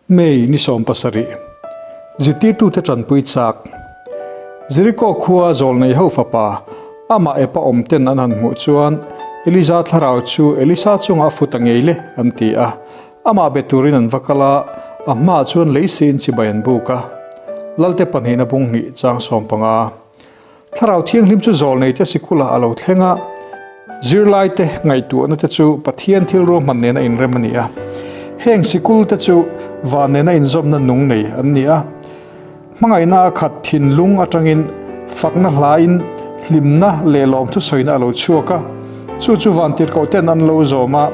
May ni 17, Zirtirtute tanpui chak. Jeriko khua zawlnei ho fapa, amah epa awm ten an han hmuh chuan Elija thlarau chu Elisa chungah a fu ta ngei le, an ti a. Amah be turin an va kal a, a hmaah chuan lei siin chibai an buk a. Lalte pahnihna bung hnih chang 15. Thlarau Thianghlim chu zawlneite sikulah a lo thleng a, zirlaite ngaihtuahna te chu Pathian thil ruahman nena inrem a ni a. Heng sikul te chu van nena inzawmna nung nei an ni a. Hmangaihna a khat thinlung atangin fakna hlain hlimna leh lawmthusawina a lo chhuak a, chu chu vantirhkoh ten an lo zawm a,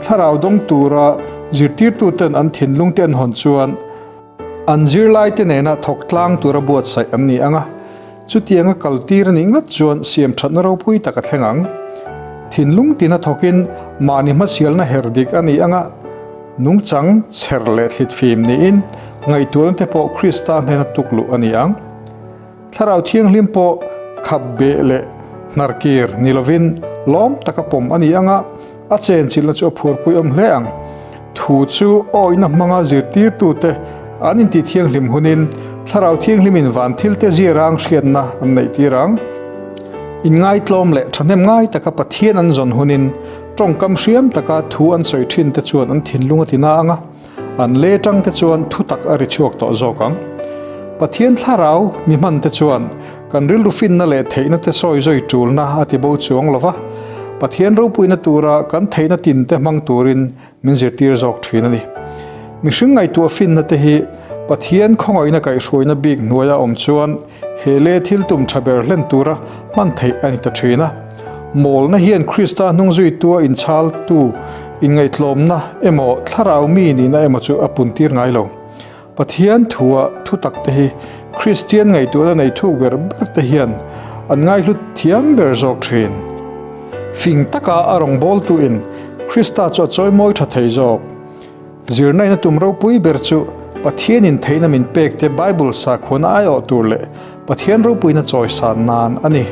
thlarau dawng tura zirtirtuten an thinlung te an hawn chuan, An zirlaite nena thawk tlang tura buatsaih an ni ang a, chutianga kal tir a nih ngat chuan siam thatna ropui tak a thleng ang. Thinlung tina thawkin mahni hmasialna her dik a ni ang a, nungchang chher leh thlitfim niin ngaihtuahna te pawh Krista hnena tuk luh a ni ang. Thlarau Thianghlim pawh khap beh leh hnarkir ni lovin lawm taka pawm a ni ang a, A chenchilhna chu a phurpui awm hle ang. Thu chu awihna hmanga zirtirtute an intihthianghlim hunin Thlarau Thianghlimin van thilte zirang hriatna an neihtir ang. Inngaitlawm leh thahnem ngai taka Pathian an zawn hunin tawngkam hriam taka thu an sawi thinte chuan an thinlung a tina ang a, An le tangte chuan thutak a ri chhuak tawh zawk ang. Pathian thlarau mi hmante chuan kan rilru finna leh theihna te sawi zawi tulna a ti bo chuang lo va, Pathian ropuina tura kan theihna tinte hmang turin min zirtir zawk thin a ni. Mihring ngaihtuah finna te hi Pathian khawngaihna kaihhruaina bik hnuaia awm chuan he le thil tum tha ber hlen tura hman theih a ni ta thin a. Mawlna hian Krista hnungzuitua inchhaltu inngaihtlawmna emaw thlarau mi nihna emaw chu a puntir ngai lo. Pathian thua thutak te hi Kristian ngaihtuahna nei thuk ber ber te hian an ngaihhlut thiam ber zawk thin. Fing taka a rawngbawltuin Krista chu a chawimawi tha thei zawk. Zirna in a tum ropui ber chu Pathianin theihna min pek te Bible sakhuana aiawh tur leh Pathian ropuina chawisan nan a ni.